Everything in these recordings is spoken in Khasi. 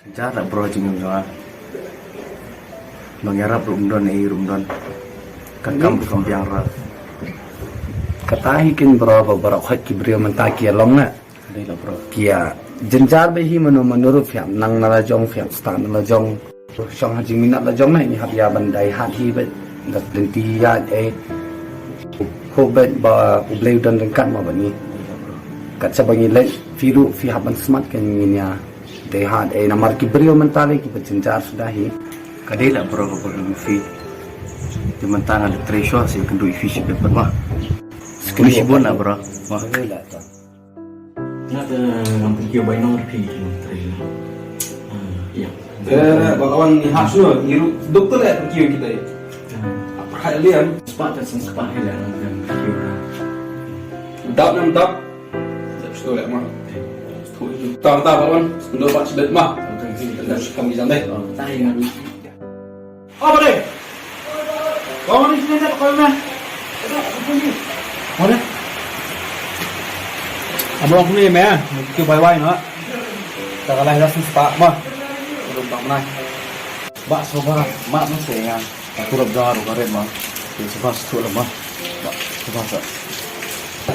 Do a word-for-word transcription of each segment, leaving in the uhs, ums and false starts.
Jynjar la bro jingim jong nga. Ba nga ïarap ruh ym don, ei ruh ym don. Ka kam ruh kam biang ruh. Kata hi kin bro ba baroh khoit ki briew mynta ki ïa long na. Dei la bro. Ki ïa jynjar bha hi, mano mano ruh phi hap nang na la jong, phi hap stad na la jong. Shong ha jingminot la jong na, ngi hap ïa ban die hard hi bad. Da lynti ïa, eh. Hope bad ba U Blei u don ryngkat ma bad ngi. Kat shaba ngi leit, phi ruh phi hap ban smat, kan ngin ïa die hard, eh, namar ki briew mynta lei kiba jynjar suda hi. Ka dei la bro, ka bro, ïa phi. Te mynta nga la trei shuwa, sa ïakynduh ïa phi shibit pat ma. Shibun shibun la bro. Ma. Nga te ngam pynkiew bai nong phi, ngam trei la. Ah, ïa. Eh, ba kawan ngi hap shuwa, ngi ruh duk te leh pynkiew kita ïa. Ah. Apa hai liam? Spah te seng spah hi la, ngam pynkiew la. Dap ngam dap. Dap shuwa leh ma. Tang tang kawan, ndo ba shibit ma. Tang tang. Ndo shikam di jam deh. Oh, tai ngam. Oh, ba dei. Kong ni sini dah, kong ni. Mana? Amlong ni meh, kita bai wai na. Tak kalah dah sing sepak mah. Belum tak menang. Bak soba, mak mesti ingat. Aku lop dah, aku red mah. Dia soba setuk lemah. Bak soba tak.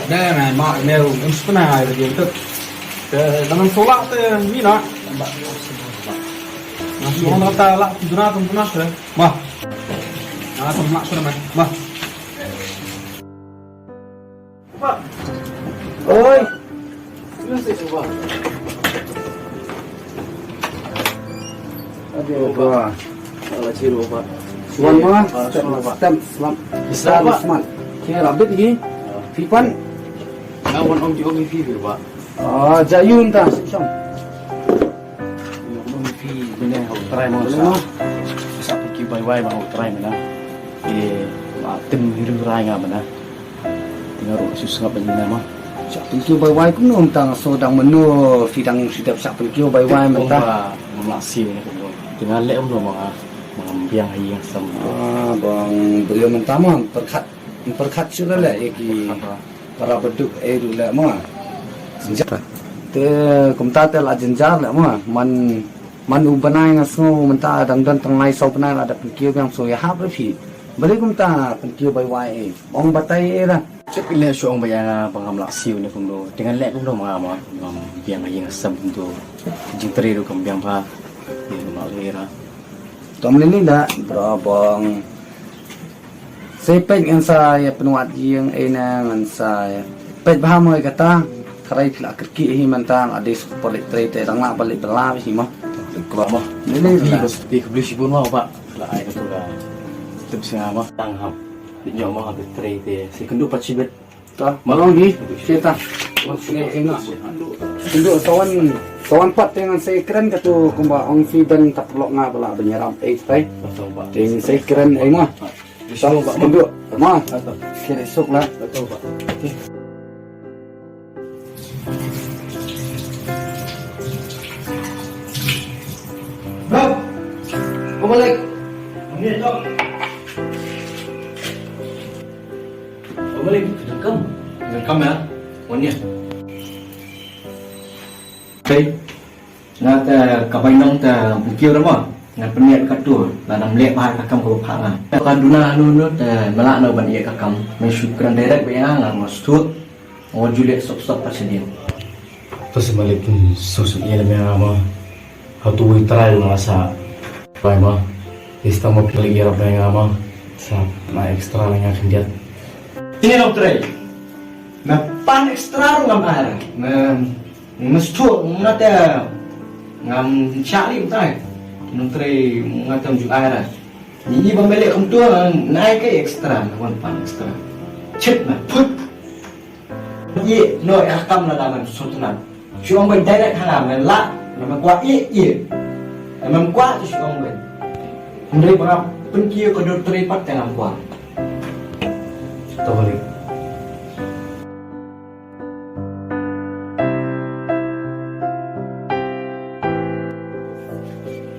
Dah, meh, mak, meh, um, sepenang air dia tu. Ke, dengan solak tu, ni nak. Bak, Nah, orang kata lah, tu nak, tu nak, eh. Mah. Ah, tu nak, tu nak, mah. Oi. Aduh, Pak. Salah ciri, Pak. Suan, Pak. Ah, suan, Pak. Stem, slam. Bisa, Pak. Slam. Kira rabit lagi. Ah. Pipan. Nah, wan om jong ni pi, Pak. Ah, jayun ta, song. Ïa, kum phi bine ha u trai mo sa. Sa phi ki bai wai ma ha u trai mena. Ïa, ma tim ni ru rai nga mena. Tinga ru su sngap ni na ma. Sa phi ki bai wai kum nong tang so dang menu phi dang si dep sa phi ki bai wai mena. Ba ma si ni kum. Tinga le um lo ma. Ma biang ai yang sam. Ah, bang beliau mentama perkat perkat sila le ïa ki. Para baduk ei ruh leh ma. Jynjar. Te kumta te la jynjar leh ma. Man, man u bnai nga sngew mynta dang don tang lai saw bnai la da pynkiew biang, so ïa hap ruh phi. Balei kumta pynkiew bai wai ei. Ong batai ei la. Chep ile shu ong ba ïa nga ba ngam lah siew ne kumno. Te ngan leh kumno ma nga ma. Ngam biang ïa nga sem kumto. Jingtrei ruh kam biang bha. Ïa ngam lah leh ra. Tom lili la bro bong. Sa peit ngan sa ïa pynwad ïing ei na ngan sa ïa peit bha mo ïa kata. Tharai phi la kyrkieh hi mynta la dei suk palik trei te dang la balik bala hi mo. Kba mo. Ni ni bas ti kebli shibun mo ba. La ai ka tu la. Tip singa mo. Tang hap. Di nyo mo ha trei te. Si kendu pat shibit. Ta, ma long di, kita. Ndu sawan, sawan pat te ngan sa kren katu kumba ong phi ben ta paralok nga ba la ban ïarap ei tai. Te ngan sa kren ei ma. Ndu ma. Kire suk la. Bro, kau balik. Ini tu. Kau balik, rekam. Rekam ya. Wan ya. Hei. Nga te ka bai nong te bukiew ra ma. Nga pynïap ka tur. Nga nam leh bha ka kam ka ba phah nga. Ka duna nu nu te mala no ban ïa ka kam. Me shu kren direct ba ïa nga, nga ma stuk. Nga ju leh sop sop pa sdien. To si malik kin sop sop ïa me nga ma. Hatu wi trai ma sa. Bai ma. Ista mo pili gira bai nga ma. Sa na extra la nga khyndiat. Ini dong trai. Na pan extra ru ngam ara. Na mesti ngate ngam chali utai. Nong trai ngate ju ara. Ni ba mele kum tu na ai ke extra na wan pan extra. Chit na put. Ye, no, ïa kam la da man sutna. Shu ong bai direct ha nga, men la, na men kwah ye, ye. Na men kwah tu shu ong bai. Hynrei ba nga pynkiew ka dur trei pat te ngam kwah. To balik.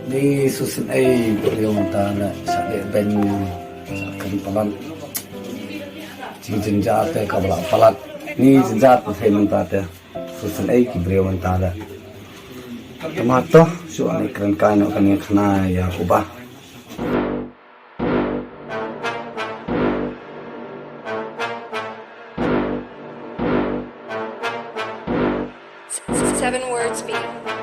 Ni susun ai beliau mentana sa de ben sa kan palan. Jing jynjar te ka ba la palat. Ni jynjar te thei mynta te. Susun ei ki briew mynta la. Tama to, shu ani kren kai noh kane khana ïa u bah. Seven words beat.